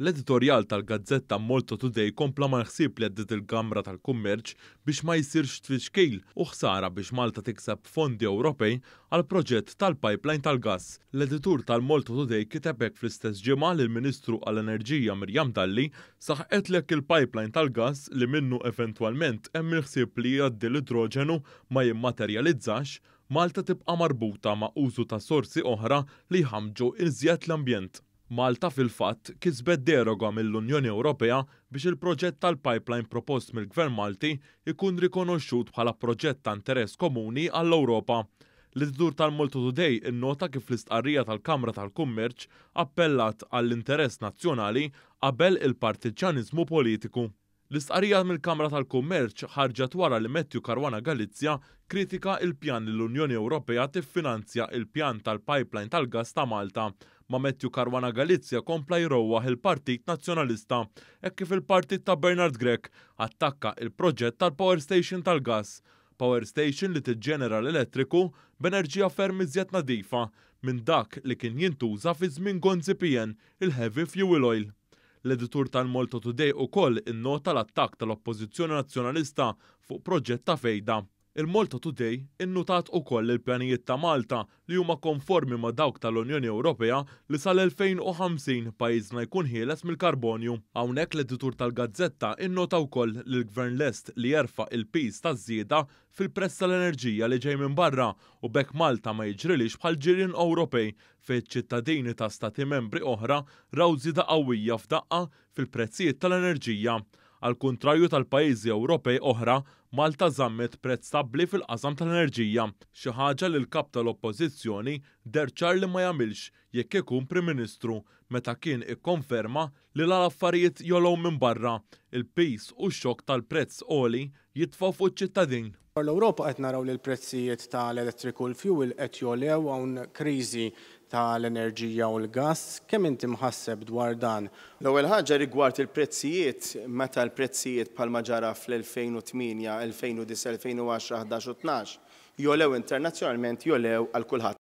L-editorjal tal-gazzetta Malta Today kompla mal-ħsieb li għaddiet il-Kamra tal-Kummerċ biex ma jsirx tfixkil u ħsara biex Malta tikseb fondi Ewropej għall-proġett tal-pipeline tal-gass. L-editur tal-Malta Today kiteb hekk fl-istess ġimgħa li l-Ministru għall-Enerġija Miriam Dalli saħqet li jekk il-pipeline tal-gass li minnu eventwalment hemm il-ħsieb li jgħaddi l-idroġenu ma jimmaterjalizzax, Malta tibqa' marbuta ma' użu ta' sorsi oħra li jħammġu iżjed l-ambjent. Malta fil-fatt kisbet deroga mill-Unjoni Ewropea biex il-proġett tal-pipeline propost mill-Gvern Malti jkun rikonoxxut bħala proġett ta' interess komuni għall-Ewropa. L-editur tal-Malta Today innota kif l-istqarrija tal-Kamra tal-Kummerċ appellat għall-interess nazzjonali qabel il-partiġjaniżmu politiku. L-istqarrija mill-Kamra tal-Kummerċ ħarġet wara li Matthew Caruana Galizia kritika il-pjan li l-Unjoni Ewropea tiffinanzja il-pjan tal-pipeline tal-gas ta' Malta. Ma' Matthew Caruana Galizia kompla jrewwaħ il-Partit Nazzjonalista, hekk kif il-partit ta' Bernard Grech attakka il-proġett tal-Power Station tal-gas. Power Station li tiġġenera l-elettriku b'enerġija ferm iżjed nadifa minn dak li kien jintuża fi żmien Gonzi PN, il-heavy fuel oil. L-editur tal-Malta Today ukoll innota l-attakk tal-Oppożizzjoni Nazzjonalista fuq proġett ta' fejda. Il-Malta Today innutat ukoll il-pjanijiet ta' Malta li huma konformi ma' dawk tal-Unjoni Ewropea li sal-2050 pajjiżna jkun ħieles mill-karbonju. Hawnhekk l-editur tal-gazzetta innota wkoll li l-Gvern lest li jerfa' il-piż taż-żieda fil-prezz tal-enerġija li ġej minn barra u b'hekk Malta ma jiġrilix bħal ġirien Ewropej fejn ċittadini ta' stati membri oħra raw żieda qawwija f'daqqa fil-prezzijiet tal-enerġija. Għal kontrarju tal-pajjiżi Ewropej oħra, Malta żammet prezz stabbli fil-qasam tal-enerġija, xi ħaġa li l-kap tal-Oppożizzjoni deher ċar li ma jagħmilx jekk ikun Prim Ministru meta kien ikkonferma li l-affarijiet jogħlew minn barra, il-piż u x-xokk tal-prezz għoli jitfgħu fuq iċ-ċittadin. L-Ewropa qed naraw li l-prezzijiet tal-elettriku u l-fuel qed jogħlew, hawn kriżi tal-enerġija u l-gas. Kemm inti mħasseb dwar dan? L-ewwel ħaġa rigward il-prezzijiet, meta l-prezzijiet bħalma ġara fl-2008, 2009, 2010, 11 u 12 jogħlew internazzjonalment, jogħlew għal kulħadd.